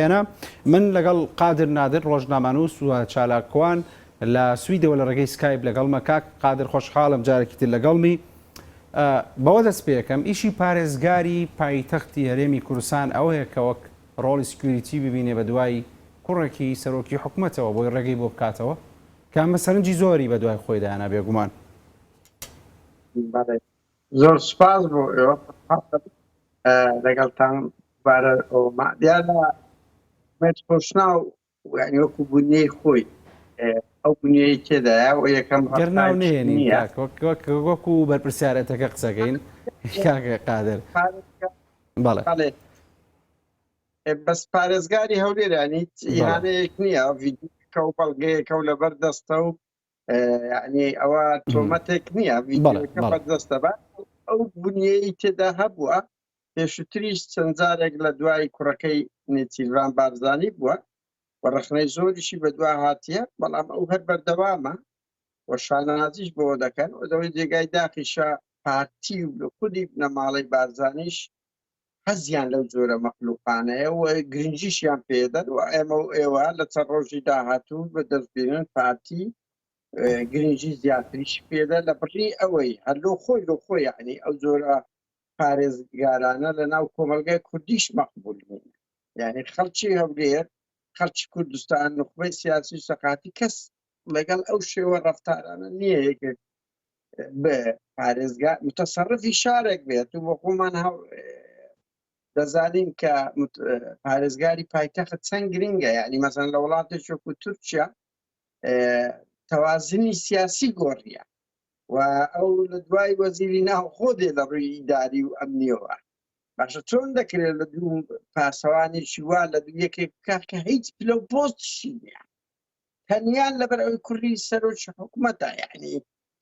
هێنا. من لەگەڵ قادر نادر ڕۆژنامەنووس و چالاکوان لە سویدەوە لە ڕێگەی سکایپ لەگەڵمە. کاک قادر خۆشحاڵم جارێکی تر لەگەڵمی. بەوە دەست پێکەم ئیشی پارێزگاری پایتەختی هەرێمی کوردستان ئەوەیە کە وەک ڕۆڵی security ببینێ بە دوای کوڕێکی سەرۆکی حکومەتەوە بۆی ڕێگەی بۆ بکاتەوە کە ئەمە سەرنجی زۆری بە دوای خۆی دانا بێگومان. بەڵێ زۆر سوپاس بۆ ئێوە لەگەڵتان بارە ئەوما دیارە ئومێد خۆشناو یعنی وەکو بنیەی خۆی ئەو بنیەی تێدایە و یەکەم گەر ناو ڕەفتاریش نەهێنین نییە کاک وەک وەک وەکو بەرپرسیارەتەکە قسەکەین کاک قادر پارێزگا بەڵێ بەڵێ بەس پارێزگاری هەولێر ینی بەڵێ ئیهانەیەک نییە ڤیدیۆکە و بەڵگەیەکە و لەبەر دەستە و یعنی ئەوە تۆمەتێک نییە ڤیدیۆکە بەردەستە بە ئەو بنیەی تێدا هەبووە پێشووتریش چەند جارێک لە دوای کوڕەکەی نێچیرڤان بارزانی بووە و ڕەخنەی زۆریشی بەدوا هاتیە بەڵام ئەو هەر بەردەوامە و شانازیش بەوە دەکەن و دەوەی جێگای داخیشە پارتی و لە خودی بنەماڵەی بارزانیش حەزیان لەو جۆرە مەخلوقانەیە و گرنگیشیان پێدەن و ئێمە و ئێوە لە چەند ڕۆژی داهاتوو بە دەست بێنن پارتی گرنگی زیاتریش پێدە لە بڕی ئەوەی هەر لۆ خۆی لۆ خۆی یعنی ئەو جۆرە پارێزگارانە لە ناو کۆمەلگای کوردیش مەقبول نین یعنی خەڵکی هەولێر خەڵکی کوردستان نخبەی سیاسی و سەقاتی کەس لەگەڵ ئەو شێوە ڕەفتارانە نییە یەکێک بە پارێزگا متەسەڕفی شارێک بێت و بۆ خۆمان دەزانین کە پارێزگاری پایتەخت چەند گرنگە یعنی مەسەن لە وڵاتێک وەکو تورکیا تەوازنی سیاسی گۆڕیە و ئەو لە دوای وەزیری ناوخۆ دێ لە ڕووی ئیداری و ئەمنیەوە باشە چۆن دەکرێت لە دوو پاسەوانێکی وا لە دوو یەکێک بکات کە هیچ پلە و پۆستشی نییە تەنیا لەبەر ئەوەی کوڕی سەرۆکی حکومەتە یعنی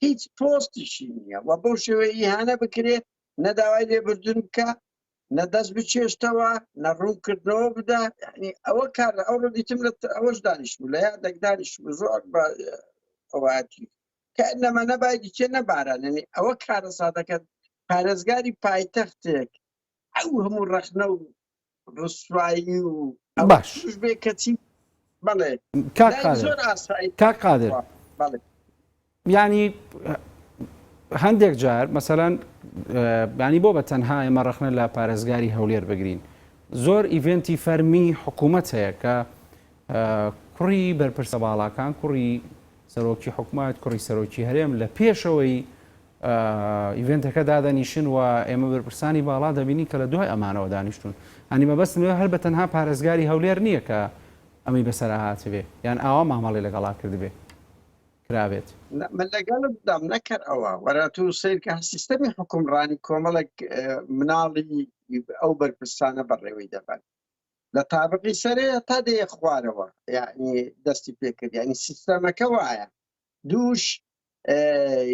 هیچ پۆستیشی نییە و بەو شێوەیە ئیهانە بکرێت نە داوای لێبوردن بکە نە دەست بچێشتەوە نە ڕوونکردنەوە بدا یعنی ئەوە کار ئەو ڕۆ دیتم لە ئەوەش دانیشت بوو لە یادێک دانیشت بوو زۆر بە ئەوەتی کە نەمە نەبای دیچێ نەباران یعنی ئەوە کارەساتەکە پارێزگاری پایتەختێک ئەو هەموو ڕەخنە و ڕسوایی و ئەوە باش توش بێ کەچی بەڵێ کاک لای قادر زۆر ئاسایی کاک قادر بەڵێ یعنی هەندێک جار مەسەلەن ینی بۆ بە تەنها ئێمە ڕەخنە لە پارێزگاری هەولێر بگرین زۆر event ی فەرمی حکوومەت هەیە کە کوڕی بەرپرسە باڵاکان کوڕی سەرۆکی حکوومەت کوڕی سەرۆکی هەرێم لە پێشەوەی event ەکە دادەنیشن و ئێمە بەرپرسانی باڵا دەبینین کە لە دوای ئەمانەوە دانیشتون ئەنی مەبەستم هەر بە تەنها پارێزگاری هەولێر نییە کە ئەمەی بەسەرا هاتبێ یان ئاوا مامەڵی لەگەڵا کردبێ کرابێت. من لەگەڵت دام نەکەر ئەوە وەرە تو سەیرکە سیستەمی حکومڕانی کۆمەڵێک مناڵی ئەو بەرپرسانە بەڕێوەی دەبەن لە تابقی سەرێ تا دێ خوارەوە یعنی دەستی پێکرد یعنی سیستەمەکە وایە دووش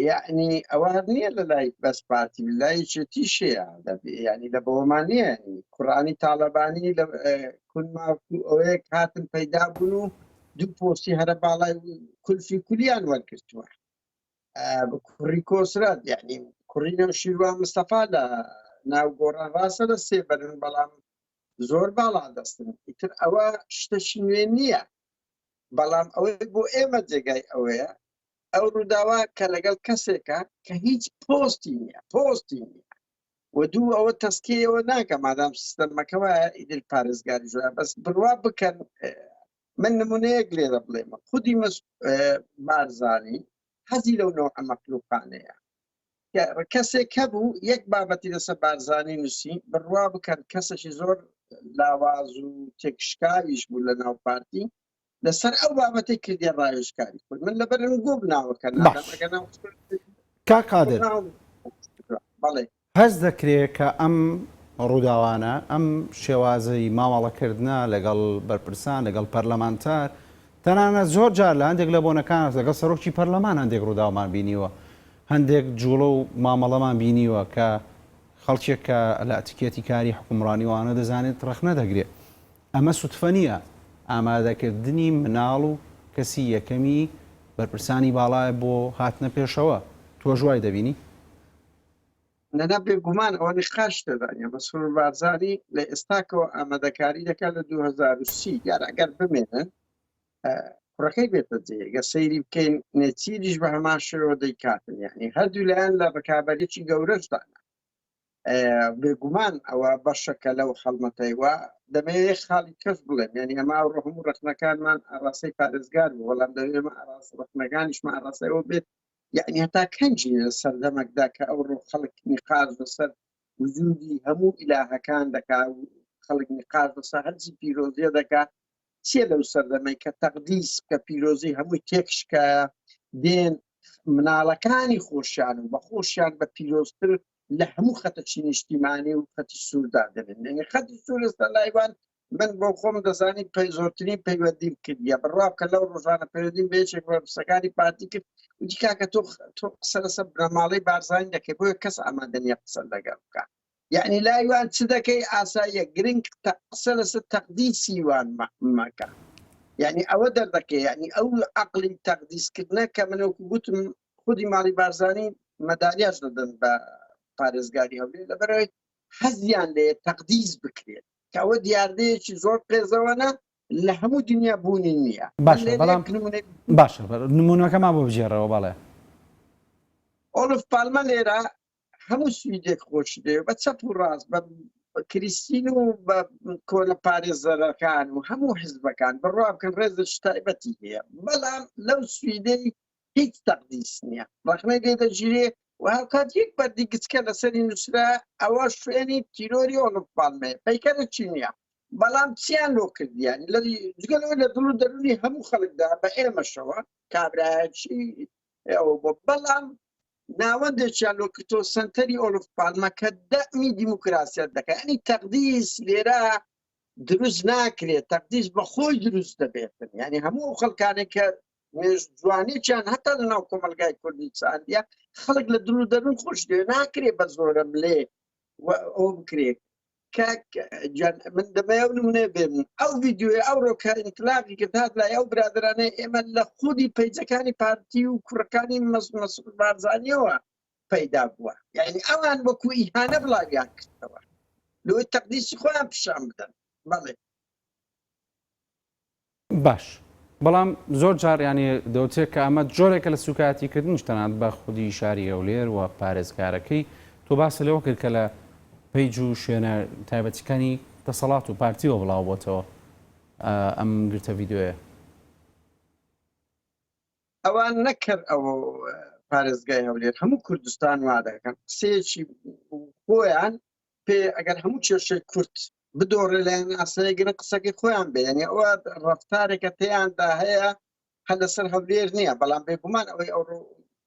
یعنی ئەوە هەر نییە لە لای بەس پارتی لای یەکێتیشەیە یعنی لە بەوەمان نییە کوڕانی تاالبانی لە کونما ئەوەیەک هاتن پەیدا بوون و دوو پۆستی هەرە باڵای کولفی کولیان وەرگرتووە کوڕی کۆسرات یعنی کوڕی نەوشیروان مستەفا لە ناو گۆڕان ڕاستە لە سێبەرن بەڵام زۆر باڵا دەستن ئیتر ئەوە شتەشی نوێ نییە بەڵام ئەوەی بۆ ئێمە جێگای ئەوەیە ئەو ڕووداوە کە لەگەڵ کەسێکە کە هیچ پۆستی نییە پۆستی نییە و دوو ئەوە تەسکیەوە ناکە مادام سیستەمەکە وایە ئیدر پارێزگاری زۆر بەس بڕوا بکەن من نمونەیەک لێرە بڵێمە خودی مس بارزانی حەزی لەو نەوعە مەخلوقانەیە کەسێک هەبوو یەک بابەتی لەسەر بارزانی نووسی بڕوا بکەن کەسێکی زۆر لاواز و تێکشکاویش بوو لە ناو پارتی لەسەر ئەو بابەتی کردی ڕاوێژکاری خۆی من لەبەرم گۆ ناوەکە باش کاک قادر بەڵێ هەست دەکرێ کە ئەم ڕووداوانە، ئەم شێوازی مامەڵەکردنە لەگەڵ بەرپرسان، لەگەڵ پەرلەمانتار، تەنانەت زۆر جار لە هەندێک لە بۆنەکان لەگەڵ سەرۆکی پەرلەمان هەندێک ڕووداومان بینیوە، هەندێک جوڵە و مامەڵەمان بینیوە کە خەڵکێک کە لە ئەتیکێتی کاری حوکمڕانی وانە دەزانێت ڕەخنە دەگرێ. ئەمە سوتفە نییە، ئامادەکردنی مناڵ و کەسی یەکەمی بەرپرسانی باڵایە بۆ هاتنە پێشەوە، تۆش وای دەبینی؟ نەنا بێگومان ئەوە نقاش تێدانە مەسرور بارزانی لە ئێستاکەوە ئامادەکاری دەکات لە 2030 دیارە ئەگەر بمێنن کوڕەکەی بێتە جێ گە سەیری بکەین نێچیریش بە هەمان شێوە دەیکاتن یعنی هەردوو لایەن لە ڕکابەرێکی گەورەشدانە بێگومان ئەوە بەشەکە لەو هەڵمەتەی و دەمەوێت خاڵی کەس بڵێم یعنی ئەمە ئەو هەموو ڕەخنەکانمان ئاڕاستەی پارێزگار بوو بەڵام دەوێت ئەمە ئاڕاستە ڕەخنەکانیشمان ئاڕاستەی ئەوە بێت یعنی هەتا کەنجی لە سەردەمەکدا کە ئەوڕۆ خەڵک نیقاش لەسەر وجودی هەموو ئیلاهەکان دەکا و خەڵک نیقاش لەسەر هەرچی پیرۆزیە دەکا چیە لەو سەردەمەی کە تەقدیس کە پیرۆزی هەمووی تێکشکایە دێن مناڵەکانی خۆشیان و بە خۆشیان بە پیرۆزتر لە هەموو خەتەکی نیشتیمانی و خەتی سووردا دەبن یعنی خەتی سوور ئێستا لایوان من بۆ خۆم دەزانی پەی زۆرترین پەیوەندیم کردیە بڕوا بکە لەو ڕۆژانە پەیوەندیم بە یەکێک بەرپرسەکانی پارتی کرد وتی کاکە تۆ تۆ قسە لەسەر بنەماڵەی بارزانی دەکەی بۆیە کەس ئامادە نییە قسە لەگەڵ بکە یعنی لای وان چ دەکەی ئاساییە گرنگ قسە لەسەر تەقدیسی وان مەکە یعنی ئەوە دەردەکەی یعنی ئەو عقلی تەقدیسکردنە کە من وەکو گوتم خودی ماڵی بارزانی مەدالیاش دەدەن بە پارێزگاری هەولێر لەبەرەوەی حەزیان لێ تەقدیس بکرێت کە ئەوە دیاردەیەکی زۆر قێزەوەنە لە هەموو دنیا بوونی نییە باشە بەڵام باشە نمونەکەمان بۆ بگێڕەوە بەڵێ ئۆلف پالمە لێرە هەموو سویدێک خۆشی دەوێت بە چەپ و ڕاست بە کریستین و بە کۆنە پارێزەرەکان و هەموو حزبەکان بڕوا بکەن ڕێزێکی تایبەتی هەیە بەڵام لەو سویدەی هیچ تەقدیس نییە ڕەخنەی لێ دەگیرێ و هاوکات یەک بەردی گچکە لەسەری نووسرا ئەوە شوێنی تیرۆری ئۆلف پالمەیە پەیکەرێکی نییە بەڵام چیان لۆ کردیان لە جگە لەوەی لە دڵ و دەروونی هەموو خەڵکدا بە ئێمەشەوە کابرایەکی ئەوە بۆ بەڵام ناوەندێکیان لۆ کردۆ سەنتەری ئۆلف پالمە کە دەمی دیموکراسیەت دەکات ینی تەقدیس لێرە دروست ناکرێت تەقدیس بە خۆی دروست دەبێتن یعنی هەموو ئەو خەڵکانێک کە جوانێکیان هەتا لە ناو کۆمەلگای کوردی چاندە خەڵک لە دڵ و دەروون خۆش دێ ناکرێ بە زۆرم لێ ئەو بکرێت کاک گیان من دەمەوێت ئەو نمونەیە بێنم ئەو ڤیدیۆیە ئەوڕۆ کە ئینتلاقی کرد هات لای ئەو برادرانەی ئێمە لە خودی پەیجەکانی پارتی و کوڕەکانی مەسعود بارزانیەوە پەیدا بووە یعنی ئەوان وەکو ئیهانە بڵاویان کردەوە لۆی تەقدیسی خۆیان پیشان بدەن بەڵێ باش بەڵام زۆر جار یانی دەوترێت کە ئەمە جۆرێکە لە سوکایەتی کردنیش تەنانەت بە خودی شاری هەولێر و پارێزگارەکەی تۆ باست لەوە کرد کە لە پەیج و شوێنە تایبەتیکانی دەسەڵات و پارتیەوە بڵاو بۆتەوە ئەم گرتە ڤیدیۆیە. ئەوان نەک هەر ئەو پارێزگای هەولێر هەموو کوردستان وا دەکەن قسەیەکی خۆیان پێ ئەگەر هەموو کێشەی کورد بدۆڕێ لایەن ئاسایی گرن قسەکەی خۆیان بێ یعنی ئەوە ڕفتارێکە تێیاندا هەیە هەر لەسەر هەولێر نییە بەڵام بێگومان ئەوەی ئەو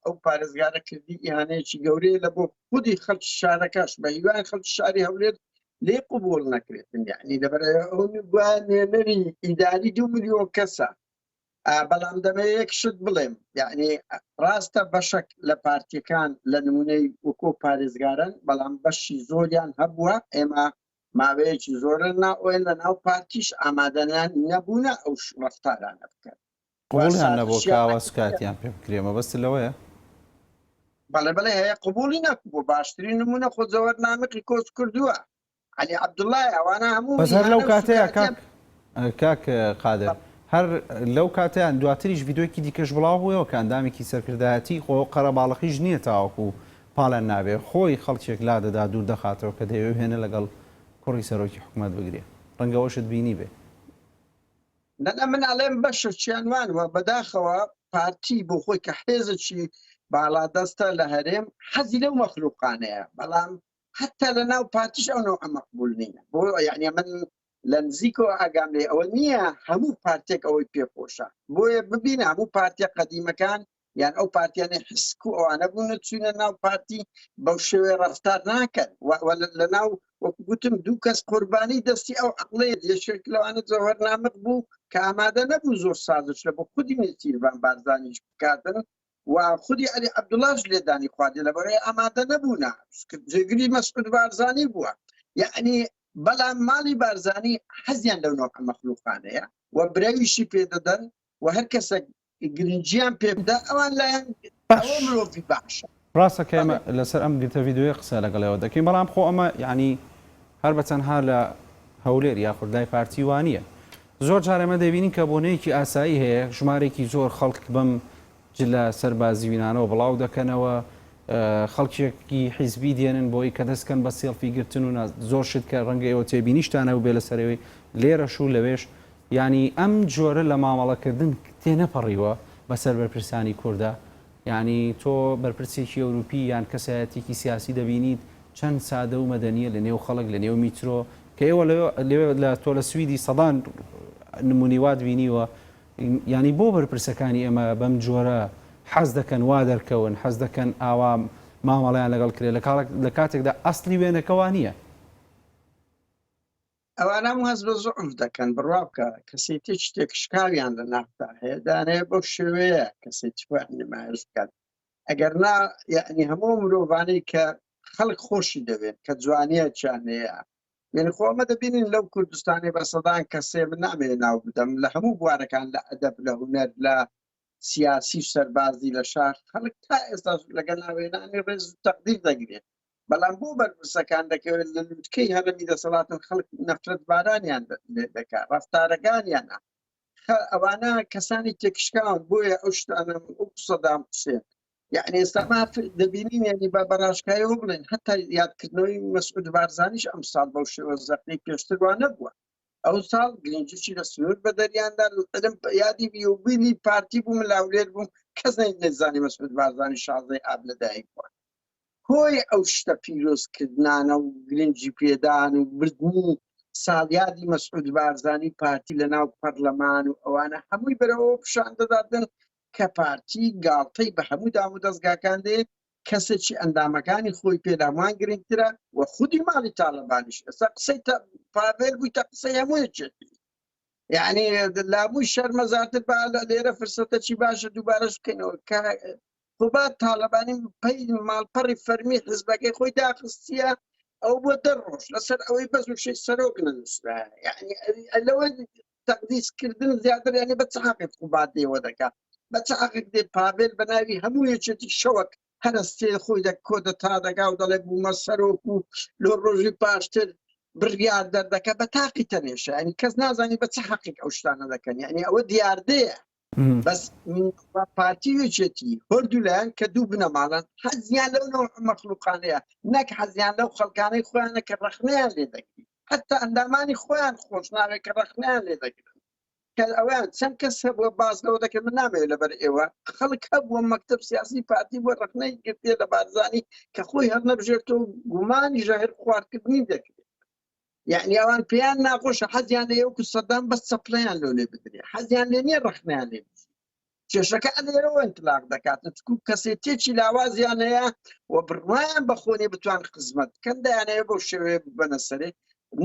ئەو پارێزگارە کردی ئیهانەیەکی گەورەیە لە بۆ خودی خەڵکی شارەکەش بە هیوای خەڵکی شاری هەولێر لێ قبول نەکرێتن یعنی لەبەر ئەو نوێنەری ئیداری دو میلیۆن کەسە بەڵام دەمەوێت یەک شت بڵێم یعنی ڕاستە بەشەک لە پارتیەکان لە نمونەی وەکۆ پارێزگارن بەڵام بەشی زۆریان هەبووە ئێمە ماوەیەکی زۆرە ناوێن لە ناو پارتیش ئامادەنان نەبوونە ئەو ڕفتارانە بکەن قبوڵیان نەبوو کاوە سکاتیان پێ بکرێ مەبەست لەوەیە بەڵێ بەڵێ هەیە قبولی نەبوو باشترین نمونە خۆ جەوەر نامقی کۆچ کردووە عەلی عەبدوڵای ئەوانە هەموو بەس هەر لەو کاتەیە کاک کاک قادر هەر لەو کاتیان دواتریش ڤیدیۆیەکی دیکەش بڵاو بووەوە کە ئەندامێکی سەرکردایەتی خۆ قەرەباڵەخیش نییە تاوەکو پاڵیان نابێ خۆی خەڵکێک لا دەدا دوور دەخاتەوە کە دەیەوێ وێنە لەگەڵ کوڕی سەرۆکی حکومەت بگرێ ڕەنگە ئەوەشت بینی بێ. نەنا من ئەڵێم بەشەکیان وان وە بەداخەوە پارتی بۆ خۆی کە حێزێکی باڵادەستە لە هەرێم حەزی لەو مەخلوقانەیە بەڵام حتا لە ناو پارتیش ئەو نەوعە مەقبول نینە بۆ یعنی من لە نزیکەوە ئاگام لێ ئەوە نییە هەموو پارتێک ئەوەی پێخۆشە بۆیە ببینە هەموو پارتیە قەدیمەکان یان ئەو پارتیانەی حسک و ئەوانە بوون چوینە ناو پارتی بەو شێوەیە ڕەفتار ناکەن لە ناو وەکو گوتم دوو کەس قوربانی دەستی ئەو عقلەیە یەکێک لەوانە جەوهەر نامق بوو کە ئامادە نەبوو زۆر سازش لە بۆ خودی نێچیرڤان بارزانیش بکاتن و خودی عەلی عەبدوڵاش لێدانی خواردی لەبەرەی ئامادە نەبوونە جێگری مەسعود بارزانی بووە یعنی بەڵام ماڵی بارزانی حەزیان لەو نەوعە مەخلوقانەیە و برەویشی پێدەدەن و هەر کەسێک گرنگیان پێ بدە ئەوان لایەن باش ئەوە مرۆڤی باشە. ڕاستە کە ئێمە لەسەر ئەم گرتە ڤیدیۆیە قسە لەگەڵ ئێوە دەکەین، بەڵام خۆ ئەمە یانی هەر بە تەنها لە هەولێر یاخود لای پارتی وا نییە. زۆر جار ئێمە دەبینین کە بۆنەیەکی ئاسایی هەیە، ژمارێکی زۆر خەڵک بەم جلە سەربازیوینانەوە بڵاو دەکەنەوە، خەڵکێکی حیزبی دێنن بۆی کە دەست کەن بە سێڵفی گرتن و زۆر شت کە ڕەنگە ئێوە تێبینیشتان هەبووبێ لەسەرەوەی لێرەش و لەوێش. یانی ئەم جۆرە لە مامەڵەکردن تێنەپەڕیوە بەسەر بەرپرسانی کوردا؟ یانی تۆ بەرپرسێکی ئەوروپی یان کەسایەتیەکی سیاسی دەبینیت چەند سادە و مەدەنیە لە نێو خەڵک لە نێو میترۆ کە ئێوە لەوێ لە تۆ لە سویدی سەدان نمونەی وات بینیوە یانی بۆ بەرپرسەکانی ئێمە بەم جۆرە حەز دەکەن وا دەرکەون حەز دەکەن ئاوا مامەڵەیان لەگەڵ کرێ لە کاتێکدا ئەسڵی وێنەکە وا نییە. ئەوانە هەموو هەست بە زوعف دەکەن بڕوا بکە کەسێتی شتێک شکاویان لە ناخدا هەیە دانەیە بەو شێوەیە کەسێتی خۆیان نمایش بکەن ئەگەر نا یعنی هەموو مرۆڤانەی کە خەڵک خۆشی دەوێت کە جوانیەکیان هەیە یعنی خۆ ئەمە دەبینین لەو کوردستانی بە سەدان کەسێ من نامەوێ ناو بدەم لە هەموو بوارەکان لە ئەدەب لە هونەر لە سیاسی و سەربازی لە شاخ خەڵک تا ئێستا لەگەڵ ناوێنانی ڕێز و تەقدیر دەگرێت بەڵام بۆ بەرپرسەکان دەکەوێت لە لوتکەی هەرەمی دەسەڵاتن خەڵک نەفرەت بارانیان لێ دەکات ڕەفتارەکانیانە ئەوانە کەسانی تێکشکاون بۆیە ئەو شتانە ئەو سەدام حوسێن یعنی ئێستا ما دەبینین یعنی بە بەڕاشکایەوە بڵێن هەتا یادکردنەوەی مەسعود بارزانیش ئەم ساڵ بەو شێوە زەقی پێشتر وا نەبووە ئەو ساڵ گرنگیی لە سنوور بە دەریاندا علم یادی یوبیلی پارتی بووم لاولێر بووم کەس نەیزانی مەسعود بارزانی شازدەی ئاب لەدایک بووە هۆی ئەو شتە پیرۆز کردنانە و گرنگی پێدان و بردنی ساڵیادی مەسعود بارزانی پارتی لە ناو پەرلەمان و ئەوانە هەمووی بەرەوە پیشان دەداتن کە پارتی گاڵتەی بە هەموو دام و دەستگاکان دێ کەسێکی ئەندامەکانی خۆی پێدامان گرنگترە و خودی ماڵی تاالبانیش ئێستا قسەی پاڤێل بوویتە قسەی هەموو یەکێتی یعنی لابووی شەرمەزارتر با لێرە فرسەتەکی باشە دووبارەش بکەینەوە کە قوباد تاڵەبانی پەی ماڵپەڕی فەرمی حزبەکەی خۆی داخستیە ئەو بۆ دە ڕۆژ لەسەر ئەوەی بەس وشەی سەرۆک نەنووسرا یعنی لەوە تەقدیسکردن زیاتر یعنی بە چ حەقێک قوباد دێوە دەکا بە چ حەقێک دێ پاڤێل بە ناوی هەموو یەکێتی شەوەک هەرستێ خۆی دە کۆدەتا دەکا و دەڵێ بوومە سەرۆک و لۆ ڕۆژی پاشتر بڕیار دەردەکە بە تاقی تەنێشە ینی کەس نازانی بە چ حەقێک ئەو شتانە دەکەن یعنی ئەوە دیاردەیە بەس پارتی و یەکێتی هەردوو لایەن کە دوو بنەماڵەن حەزیان لەو نەوع مەخلوقانەیە نەک حەزیان لەو خەڵکانەی خۆیانە کە ڕەخنەیان لێ دەگری حتا ئەندامانی خۆیان خۆش ناوێت کە ڕەخنەیان لێ دەگرن کە ئەویان چەند کەس هەبووە باز لەوە دەکرد من نامەوێت لەبەر ئێوە خەڵک هەبووە مەکتب سیاسی پارتی بۆ ڕەخنەی گرتێ لە بارزانی کە خۆی هەڵنەبژێرتەوە گومانی ژەهر خواردکردنی دەکرێت یعنی ئەوان پێیان ناخۆشە حەزیان لێ وەکو سەدام بەس چەپڵەیان لۆ لێ بدرێ حەزیان لێ نییە ڕەخنەیان لێ بدرێ کێشەکە لێرەوە انطلاق دەکات چکو کەسێتێکی لاوازیان هەیە و بڕوایان بە خۆنی بتوان خزمەت بکەن دەیانەوێ بەو شێوەیە ببەنە سەرێ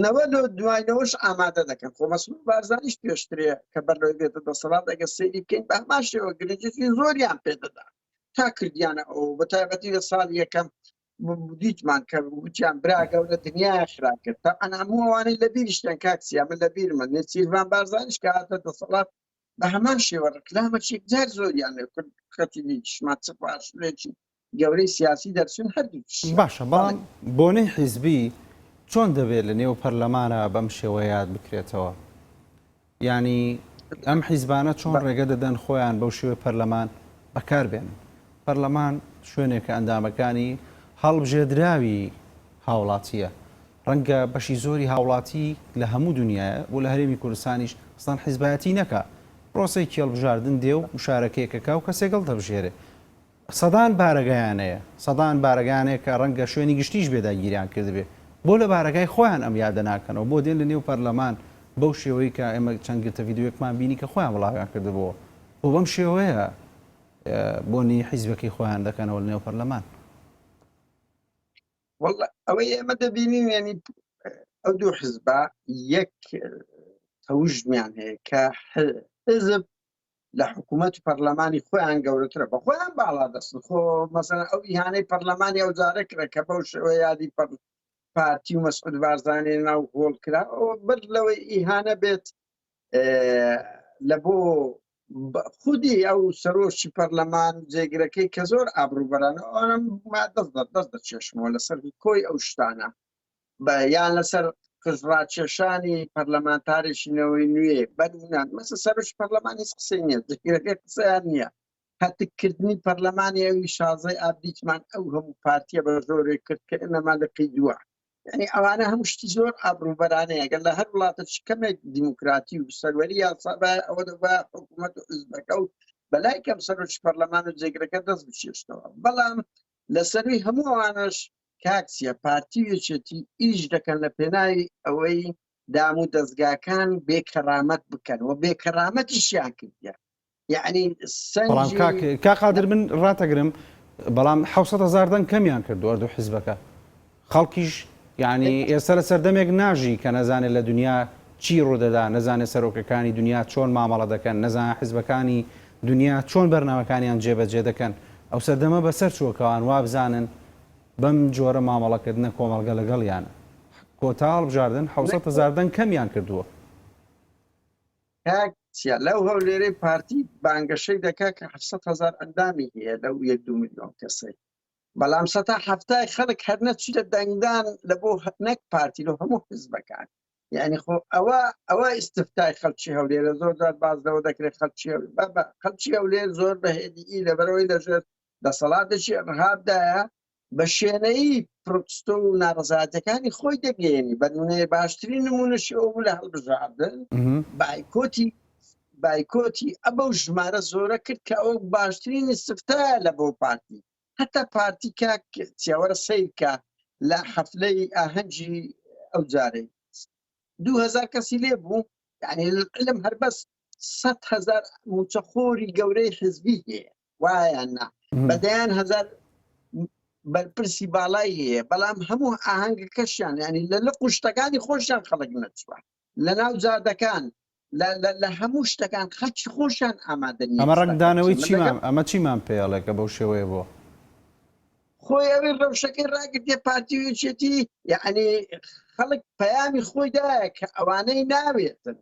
نەوە لۆ دواینەوەش ئامادە دەکەن خۆ مەسرور بارزانیش پێشترێ کە بەر لەوەی بێتە دەسەڵات ئەگەر سەیری بکەین بە هەمان شێوە گرنگێکی زۆریان پێدەدا تا کردیانە ئەو بە تایبەتی لە ساڵی یەکەم دیتمان کە وتیان برا گەورە دنیای خراپ کرد تەبعەن هەموو ئەوانەی لە بیریشتن کاک سیا من لە بیرمە نێچیرڤان بارزانیش کە هاتە دەسەڵات بە هەمان شێوە ڕکلامەکی یەکجار زۆریان لێ کرد خەتی دیتیشمان چ پاشلێکی گەورەی سیاسی دەرچوون هەردووکیشیان باشە بەڵام بۆنەی حیزبی چۆن دەبێت لە نێو پەرلەمانا بەم شێوەیە یاد بکرێتەوە؟ یانی ئەم حیزبانە چۆن ڕێگە دەدەن خۆیان بەو شێوەی پەرلەمان بەکار بێنن؟ پەرلەمان شوێنێکە ئەندامەکانی هەڵبژێردراوی هاوڵاتییە. ڕەنگە بەشی زۆری هاوڵاتی لە هەموو دنیایە و لە هەرێمی کوردستانیش ئەسڵەن حیزبایەتی نەکا. پرۆسەیەکی هەڵبژاردن دێ و مشارەکەیەک ئەکا و کەسێک هەڵدەبژێرێ. سەدان بارەگایان هەیە، سەدان بارەگایان هەیە کە ڕەنگە شوێنی گشتیش بێ داگیریان کردبێ، بۆ لە بارەگای خۆیان ئەم یادە ناکەنەوە، بۆ دێن لە نێو پەرلەمان بەو شێوەی کە ئێمە چەند گرتە ڤیدیۆیەکمان بینی کە خۆیان بڵاویان کردبۆوە، بۆ بەم شێوەیە بۆنی حیزبەکەی خۆیان دەکەنەوە لە نێو پەرلەمان؟ وەڵا ئەوەی ئێمە دەبینین یعنی ئەو دوو حزبە یەک تەوژمیان هەیە کە حزب لە حکوومەت و پەرلەمانی خۆیان گەورەترە بە خۆیان باڵا دەستن خۆ مەسەن ئەو ئیهانەی پەرلەمانی ئەو جارە کرا کە بەو شێوە یادی پەر پارتی و مەسعود بارزانانی ناو هۆڵ کرا ئەو بەر لەوەی ئیهانە بێت لە بۆ خودی ئەو سەرۆکی پەرلەمان جێگرەکەی کە زۆر ئابروبەرانە ئەوانم دەست دەست دەچێشمەوە لەسەر کۆی ئەو شتانە بە یان لەسەر قژڕاکێشانی پەرلەمانتارێکی نەوەی نوێ بەنمونە مەسە سەرۆکی پەرلەمان هیچ قسەی نییە جێگرەکەی قسەیان نییە هەتککردنی پەرلەمانی ئەوی شازەی ئاب دیتمان ئەو هەموو پارتیە بە زۆرێک کرد کە ئێمەمان لقی دووە یعنی ئەوانە هەموو شتی زۆر ئابروبەرانەیە گەر لە هەر وڵاتە چ کەمێک دیموکراتی و سەروەری یاسا بە ئەوە دەبا حکوومەت و حزبەکە و بەلای کەم سەرۆکی پەرلەمان و جێگرەکە دەست بچێشتەوە بەڵام لە سەروی هەموو ئەوانەش کاک چیە پارتی و یەکێتی ئیش دەکەن لە پێناوی ئەوەی دام و دەزگاکان بێ کەرامەت بکەن و بێ کەرامەتیشیان کردیە یعنی بەڵام سەنجی کاک کاک قادر من ڕاتەگرم بەڵام 600 هەزار دەنگ کەمیان کردو هەردوو حیزبەکە خەڵکیش یعنی ئێستا لە سەردەمێک ناژی کە نەزانێت لە دنیا چی ڕوودەدا نەزانێت سەرۆکەکانی دنیا چۆن مامەڵە دەکەن نەزانێت حیزبەکانی دنیا چۆن بەرنامەکانیان جێبەجێ دەکەن ئەو سەردەمە بەسەر چووە کەوان وابزانن بەم جۆرە مامەڵەکردنە کۆمەڵگە لەگەڵیانە. کۆتا هەڵبژاردن 700 هەزار دەنگ کەمیان کردووە. کاک چیا لەو هەولێرەی پارتی بانگەشەی دەکا کە 700 هەزار ئەندامی هەیە لەو یەک دوو ملیۆن کەسەی بەڵام سەتا حەفتای خەڵک هەر نەچوویتە دەنگدان لە بۆ نەک پارتی لە هەموو حزبەکان یعنی خۆ ئەوە ئەوە ئیستفتای خەڵکی هەولێرە زۆر جار باز لەوە دەکرێت خەڵکی بابا خەڵکی هەولێر زۆر بە هێدیی لەبەرەوەی لەژێر دەسەڵاتێکی ئڕهابدایە بە شێنەیی پرۆتستۆ و ناڕەزایەتەکانی خۆی دەگەیەنی بە نمونەیە باشترین نمونەشی ئەو بوو لە هەڵبژاردن بایکۆتی بایکۆتی ئەبە و ژمارە زۆرە کرد کە ئەو باشترین ئیستفتایە لە بۆ پارتی هەتا پارتی کاک چیاوەرە سەیرکە لە حەفلەی ئاهەنگی ئەو جارەی 2000 کەسی لێ بوو یعنی علم هەر بەس 100 هەزار موچەخۆری گەورەی حزبی هەیە وایە نا بە دەیان هەزار بەرپرسی باڵای هەیە بەڵام هەموو ئاهەنگەکەشیان ینی لە لق و شتەکانی خۆشیان خەڵک نەچوە لە ناو جادەکان لە هەموو شتەکان خەڵکی خۆشیان ئامادە نییە ئەمە شتەکە ڕەنگدانەوەی بچن. من چیمان لەگەڵ ئەمە چیمان پێڵێ کە بەو شێوەیە بووە؟ خۆی ئەوی ڕەوشەکەی ڕاگرتێ پارتی و یەکێتی یعنی خەڵک پەیامی خۆی دایە کە ئەوانەی ناوێتن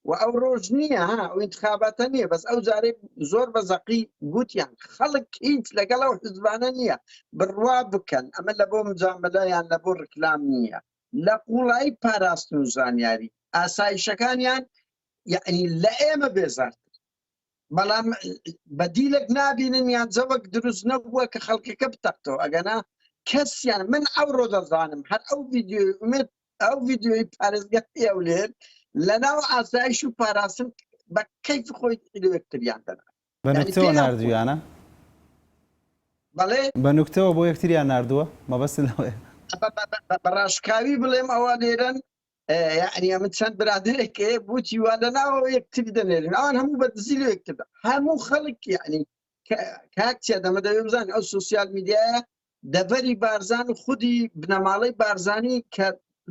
و ئەو ڕۆژ نییە ها ئەو انتخاباتە نییە بەس ئەو جارەی زۆر بە زەقی گوتیان خەڵک هیچ لەگەڵ ئەو حزبانە نییە بڕوا بکەن ئەمە لە بۆ مجاملە یان لە بۆ ڕکلام نییە لە قوڵایی پاراستن و زانیاری ئاسایشەکانیان یعنی لە ئێمە بێزارتر بەڵام بەدیلێک نابینن یان جەوەک دروست نەبووە کە خەڵکەکە بتەقتەوە ئەگەنا کەسیان من ئەوڕۆ دەزانم هەر ئەو ڤیدیۆی ئومێد ئەو ڤیدیۆی پارێزگای هەولێر لەناو ئاسایش و پاراستن بە کەیف خۆی لەیەکتریان دەنا بە یعنی نوکتەوە پێیان خۆش ناردویانە؟ بەڵێ بە نوکتەوە بۆ یەکتریان ناردووە؟ مەبەستت لەوەیە؟ بە ڕاشکاوی بڵێم ئەوە لێرەن یعنی ئەمن چەند برادێک هەیە بوتی وا لە ناوەوە یەکتری دەنێرن ئەوان هەموو بە دزی لە یەکتر هەموو خەڵک یعنی کاک چیا دەمە دەوێ بزان ئەو سوسیال میدیایە دەڤەری بارزان و خودی بنەماڵەی بارزانی کە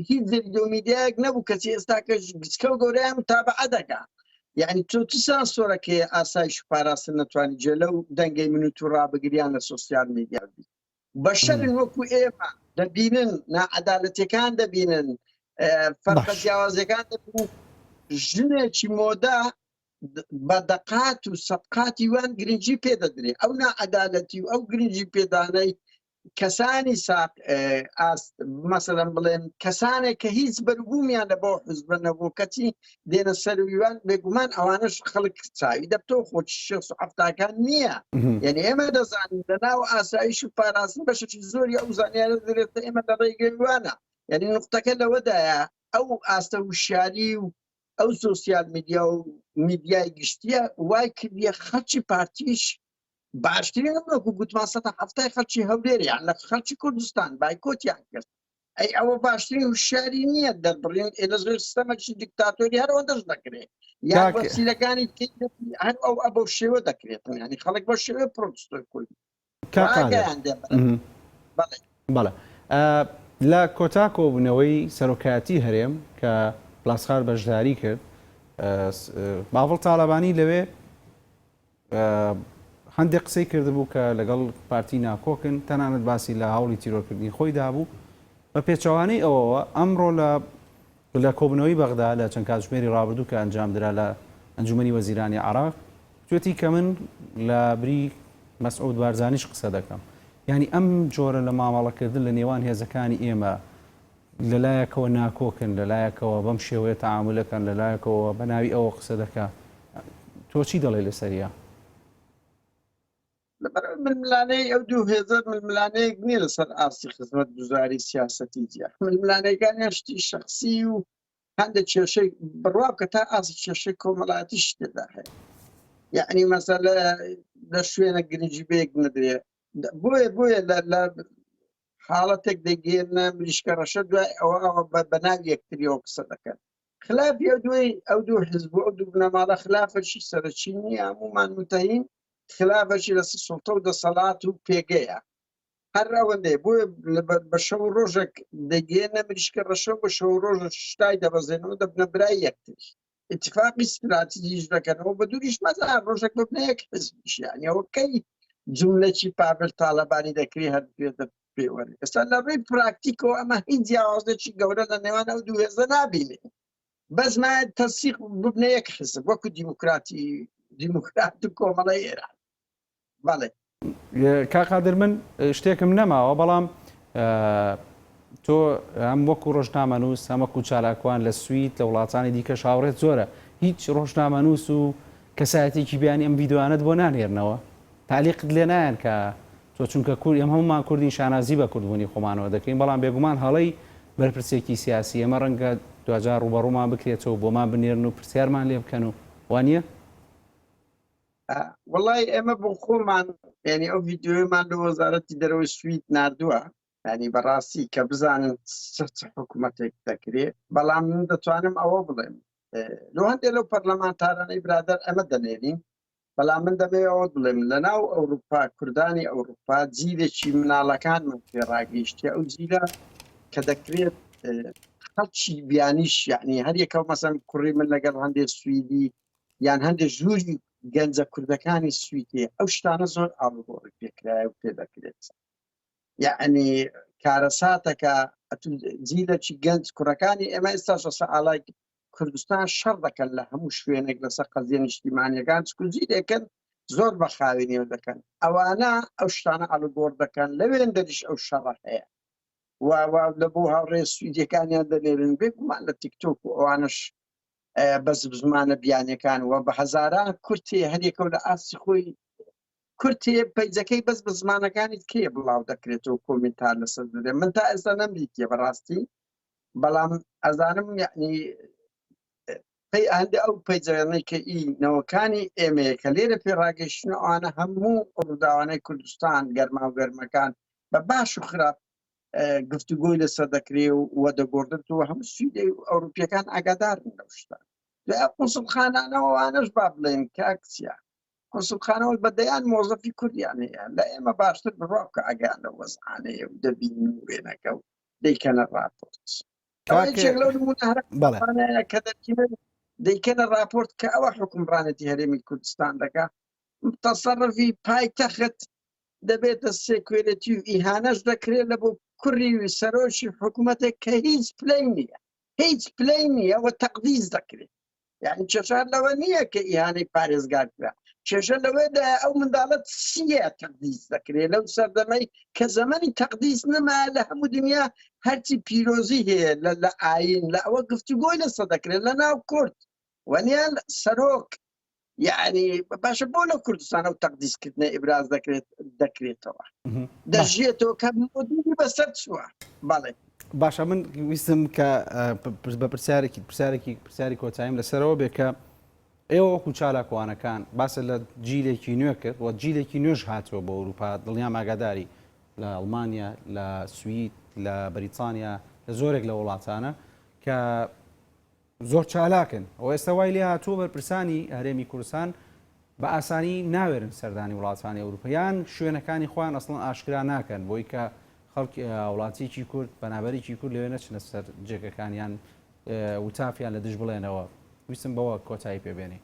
هیچ ڤیدیۆ میدیایەک نەبوو کەچی ئێستا کە گچکە و گەورەیان متابعە دەکا یعنی تۆ چ سانسۆرەکەی ئاسایش و پاراستن نەتوانی جێ لەو دەنگەی من و تو ڕابگریان لە سۆسیال میدیا بی بەشەرن وەکو ئێمە دەبینن ناعەدالەتیەکان دەبینن فەرقە جیاوازەکان دەبینن ژنێکی مۆدە بە دەقات و سەدقاتی وان گرنگی پێ دەدرێ ئەو ناعەدالەتی و ئەو گرنگی پێدانەی کەسانی ساق ئاست مەسەلەن بڵێن کەسانێک کە هیچ بەربوومیان لە بۆ حزبە نەبوو کەچی دێنە سەرویوان بێگومان ئەوانش خەڵک چاوی دەبتەوە خۆ شێست و حەفتاکان نییە یعنی ئێمە دەزانین لە ناو ئاسایش و پاراستن بەشێکی زۆری ئەو زانیارە دەدرێتە ئێمە لە ڕێگەیوانە یعنی نقطەکە لەوەدایە ئەو ئاستە وشیاری و ئەو سۆسیال میدیا و میدیای گشتیە وای کردیە خەڵکی پارتیش باشترین وەکو گوتمان 170 خەڵکی هەولێر یان لە خەڵکی کوردستان بایکۆتیان کرد ئەی ئەوە باشترین هوشیاری نییە دەربڕین ئێ لە زۆر سیستەمێکی دیکتاتۆری هەر ئەوەندەش دەکرێت یان وەسیلەکانی هەر ئەو ئەبەو شێوە دەکرێت ینی خەڵک بە شێوە پرۆتستۆی کوردی بەڵێ لە کۆتا کۆبوونەوەی سەرۆکایەتی هەرێم کە پلاسخار بەشداری کرد باڤڵ تاالبانی لەوێ هەندێک قسەی کردبوو کە لەگەڵ پارتی ناکۆکن تەنانەت باسی لە هەوڵی تیرۆرکردنی خۆی دابوو بە پێچەوانەی ئەوەوە ئەمڕۆ لە لە کۆبوونەوەی بەغدا لە چەند کاتژمێری ڕابردوو کە ئەنجامدرا لە ئەنجومەنی وەزیرانی عراق. توێتی کە من لە بری مەسعود بارزانیش قسە دەکەم. یانی ئەم جۆرە لە مامەڵەکردن لە نێوان هێزەکانی ئێمە لە لایەکەوە ناکۆکن، لە لایەکەوە بەم شێوەیە تەعامول ئەکەن، لە لایەکەوە بە ناوی ئەوە قسە دەکا. تۆ چی دەڵێی لەسەریە؟ لەبەرئەوەی ململانێی ئەو دوو هێزە ململانێیەک نییە لەسەر ئاستی خزمەتگوزاری سیاسەتی جیا، ململانێکانیان شتی شەخسی و هەندێک کێشەی بڕوا بکە تا ئاستی کێشەی کۆمەڵایەتیش تێدا هەیە. یعنی مەسەلە لە شوێنە گرنگی بەیەک نەدرێ. بۆیە بۆیە لە حاڵەتێک دەگەێنە مریشکە ڕەشە دوای ئەوە ئەوە بە ناوی یەکتریەوە قسە دەکەن. خلافی ئەو دوی ئەو دوو حزب و ئەو دوو بنەماڵە خلافەکی سەرەکی نییە، هەموومان متەهین خلافەکی لەسەر سوڵتە و دەسەڵات و پێگەیە، هەر ئەوەندەیە. بۆیە بە شەو و ڕۆژێک دەگەێنە مریشکە ڕەشە و بە شەو و ڕۆژە شتای دەبەزێنەوە دەبنە برای یەکتری، اتفاقی استراتیژیش دەکەنەوە، بە دووریش مەزان ڕۆژێک ببنە یەک حزبیش. یعنی ئەوە کەی جملەکی پاڤل تاالبانی دەکرێ هەر بێتە پێوەر. ئێستا لە ڕووی پراکتیکەوە ئەمە هیچ جیاوازێکی گەورە لە نێوان ئەو دوو هێزە نابینێ، بەس مایە تەسیق ببنە یەک حزب وەکو دیموکراتی دیموکرات و کۆمەڵی ئێران. بەڵێ. کاک قادر من شتێکم نەماوە بەڵام تۆ هەم وەکو ڕۆژنامەنووس هەم وەکو چالاکوان لە سوید لە وڵاتانی دیکەش هاوڕێت زۆرە هیچ ڕۆژنامەنووس و کەسایەتێکی بیانی ئەم ڤیدیۆیانەت بۆ نانێرنەوە تالیقت لێ نایەن کە تۆ چونکە کورد ئێمە هەموومان کوردین شانازی بە کوردبوونی خۆمانەوە دەکەین بەڵام بێگومان هەڵەی بەرپرسێکی سیاسی ئێمە ڕەنگە دواجار ڕووبەڕوومان بکرێتەوە بۆمان بنێرن و پرسیارمان لێ بکەن و وانییە؟ وەڵای ئێمە بۆ خۆمان یعنی ئەو ڤیدیۆیەمان لە وەزارەتی دەرەوەی سوید ناردووە، یعنی بەڕاستی کە بزانن چ حکوومەتێک دەکرێ. بەڵام من دەتوانم ئەوە بڵێم لۆ هەندێک لەو پەرلەمانتارانەی برادەر ئەمە دەنێرین، بەڵام من دەمەوێت ئەوە بڵێم لە ناو ئەوروپا کوردانی ئەوروپا جیلێکی مناڵەکانمان پێ ڕاگەیشتە، ئەو جیلە کە دەکرێت خەڵکی بیانیش یعنی هەر یەکەو مەسەن کوڕی من لەگەڵ هەندێک سویدی یان هەندێک ژووری گەنجە کوردەکانی سویدێ ئەو شتانە زۆر ئاڵوگۆڕی پێکرایە و پێ دەکرێت. یعنی کارەساتەکە جیلێکی گەنج کوڕەکانی ئێمە ئێستا لەسەر ئاڵای کوردستان شەڕ دەکەن لە هەموو شوێنێک لەسەر قەزیە نیشتیمانیەکان، چکو جیلێکن زۆر بە خاوێنیەوە دەکەن. ئەوانە ئەو شتانە ئاڵوگۆڕ دەکەن، لەوێن دەریش ئەو شەڕە هەیە و لە بۆ هاوڕێ سویدیەکانیان دەنێرن، بێگومان لە تیکتۆک و ئەوانش بە زمانە بیانیەکان و بە هەزاران کورتێ هەریەکەو لە ئاستی خۆی کورتێ پەیجەکەی بەس بە زمانەکانی کێ بڵاو دەکرێتەوە کۆمنتار لەسەر دەدرێت. من تا ئێستا نەمدیتیە بەڕاستی، بەڵام ئەزانم یعنی پەی هەندێ ئەو پەیجانەی کە ئی نەوەکانی ئێمەیە کە لێرە پێ ڕاگەیشتن ئەوانە هەموو ڕووداوانەی کوردستان گەرما و گەرمەکان بە باش و خراپ گفتوگۆی لەسەر دەکرێ و وە دەگۆڕدرێتەوە، هەموو سویدی و ئەوروپیەکان ئاگادارن لەو شتە. لە قونسڵخانانەوە ئەوانەش با بڵێن کاکچە قونسڵخانەوە بە دەیان مۆزەفی کوردیان هەیە لە ئێمە باشتر بڕوا بکە ئاگایان لەو وەزعانەیە و دەبینن وێنەکە و دەیکەنە ڕاپۆرت. ئەوە یەکێک لەو نمونە هەرە کە دەبینن دەیکەنە ڕاپۆرت کە ئەوە حوکمڕانێتی هەرێمی کوردستان دەکا، تەسەڕفی پایتەخت دەبێتە security و ئیهانەش دەکرێت لە بۆ کوڕی و سەرۆکی حکوومەتێک کە هیچ پلەی نییە، هیچ پلەی نییە و تەقدیس دەکرێت. یعنی کێشە لەوە نییە کە ئیهانەی پارێزگار کرا، کێشە لەوەدا ئەو منداڵە چییە تەقدیس دەکرێت لەو سەردەمەی کە زەمەنی تەقدیس نەما لە هەموو دنیا هەرچی پیرۆزی هەیە لە ئاین لە ئەوە گفتوگۆی لەسەر دەکرێت لە ناو کورد وەنیان سەرۆک یعنی باشە بۆ لە کوردستان ئەو تەقدیسکردنە ئیبراز دەکرێت دەکرێتەوە دەژێتەوە کە مۆدیلی بەسەر چووە. بەڵێ باشە من ویستم کە بە پرسیارێکی پرسیارێکی پرسیاری کۆتاییم لەسەرەوە بێ کە ئێوە وەکو چالاکوانەکان باسە لە جیلێکی نوێ کرد و جیلێکی نوێژ هاتووە بۆ ئەوروپا، دڵنیام ئاگاداری لە ئەڵمانیا، لە سوید، لە بەریتانیا، لە زۆرێک لە وڵاتانە کە زۆر چالاکن و ئێستا وای لێ هاتووە بەرپرسانی هەرێمی کوردستان بە ئاسانی ناوێرن سەردانی وڵاتانی ئەوروپا یان شوێنەکانی خۆیان ئەسڵەن ئاشکرا ناکەن بۆی کە خەڵک وڵاتیکی کورد پەنابەرێکی کورد لەوێ نەچنە سەر جێگەکانیان وتافیان لە دژ بڵێنەوە. ویستم بەوە کۆتایی پێ بێنی.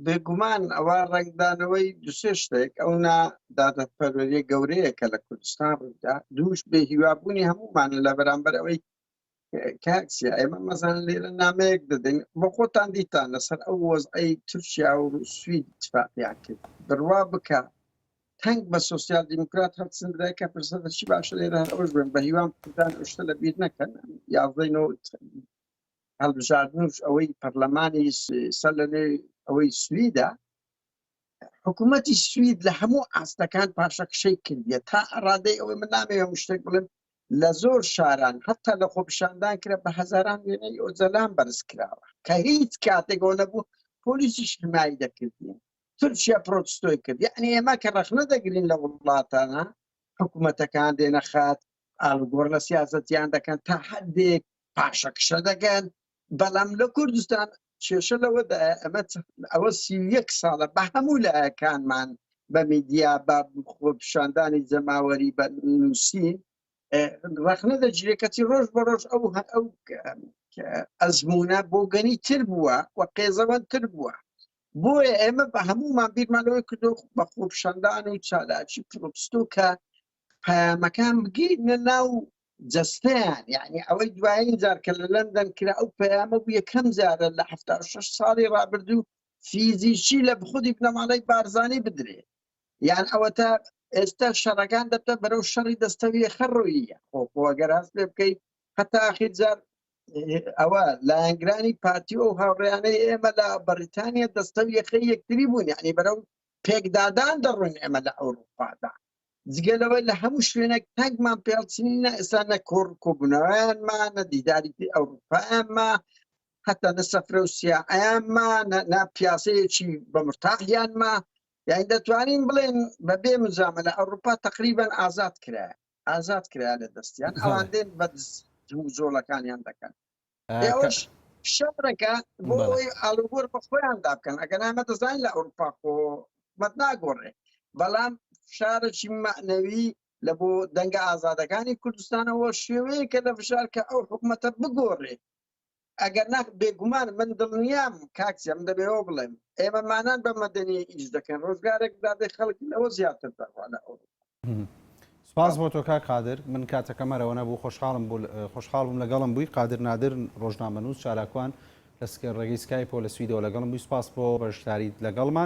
بێگومان ئەوە ڕەنگدانەوەی دوسێ شتێک ئەو نا دادپەروەریە گەورەیە کە لە کوردستان ڕوویدا، دووش بێ هیوابوونی هەموومانە لە بەرامبەر ئەوەی کاک سیا ئێمە مەزان لێرە نامەیەک دەدەین بۆ خۆتان دیتان لەسەر ئەو وەزعەی تورکیا و سوید اتفاقیان کرد بڕوا بکە تەنگ بە سۆسیال دیموکرات هەڵچندرا کە فرسەتەکی باشە لێرە هەر ئەوەش بڵێم بە هیوام کوردان ئەو شتە لە بیر نەکەن یازدەی نۆ هەڵبژاردنوش ئەوەی پەرلەمانی سەر لە نوێ ئەوەی سویدە حکوومەتی سوید لە هەموو ئاستەکان پاشەکشەی کردیە تا ڕادەی ئەوەی من نامەوێ هەموو شتێک بڵێم لە زۆر شاران حتا لە خۆپیشاندان کرا بە هەزاران وێنەی ئۆجەلان بەرز کراوە کە هیچ کاتێک ئەوە نەبوو پۆلیسیش حمای دەکردین تورکیا پرۆتستۆی کرد یعنی ئێمە کە ڕەخنە دەگرین لە وڵاتانە حکوومەتەکان دێنە خات ئالوگۆڕ لە سیاسەتیان دەکەن تا حدێک پاشەکشە دەکەن بەڵام لە کوردستان کێشە لەوەدایە ئەمە ئەوە 31 ساڵە بە هەموو لایەکانمان بە میدیا بە خۆپیشاندانی جەماوەری بە نووسین ڕەخنە دەگیرێت کەچی ڕۆژ بە ڕۆژ ئەو ئەو ئەزمونە بۆ گەنی تر بووە و قێزەوەن تر بووە بۆیە ئێمە بە هەمومان بیرمان لەوەی کردو بە خۆپیشاندان و چالاکی پرۆتستۆ کە پەیامەکان بگەینە ناو جەستەیان یعنی ئەوەی دوایین جار کە لە لەندەن کرا ئەو پەیامە بوو یەکەم جارە لە 76 ساڵی ڕابردوو فیزیکی لە خودی بنەماڵەی بارزانی بدرێ یان ئەوەتا ئێستا شەڕەکان دەبتە بەرەو شەڕی دەستەویە خەڕۆیە خۆ خۆ گەر هەست پێ بکەیت هەتا ئاخیر جار ئەوە لایەنگرانی پارتی و هاوڕێیانەی ئێمە لە بەریتانیا دەستەویەخەی یەکتری بوون یعنی بەرەو پێکدادان دەڕۆین ئێمە لە ئەوروپادا جگە لەوەی لە هەموو شوێنێک تەنگمان پێڵچنی نە ئێستا نە کۆڕ کۆبوونەوەیان ما نە دیداری ئەوروپایان ما حتا نە سەفرە و سیاعیان ما نە پیاسەیەکی بە مرتاحیان ما یعنی دەتوانین بڵێن بە بێ مجامە لە ئەوروپا تقریبان ئازاد کرا ئازاد کرا لە دەستیان ئەوان دێن بە جۆڵەکانیان دەکەن ئێوەش شەڕەکە بۆ ئەوەی ئاڵوگۆڕ بە خۆیاندا بکەن ئەگەر ئەمە دەزانین لە ئەوروپا خۆ حکومەت ناگۆڕێ بەڵام فشارێکی مەعنەوی لە بۆ دەنگە ئازادەکانی کوردستانەوە شێوەیەکە لە فشار کە ئەو حکومەتە بگۆڕێ ئەگەر نا بێگومان من دڵنیام کاک سیا من دەبێ ئەوە بڵێم ئێمە مانان بە مەدەنی ئیش دەکەن ڕۆژگارێک دادێ خەڵک لەوە زیاتر دەڕوا لە ئەوروپا. سپاس بۆ تۆ کاک قادر من کاتەکەم هەرەوە نەبوو خۆشحاڵم بوو خۆشحاڵ بووم لەگەڵم بووی قادر نادر ڕۆژنامەنووس چالاکوان لە ڕێگەی سکایپەوە لە سویدەوە لەگەڵم بووی سپاس بۆ بەشداریت لەگەڵمان.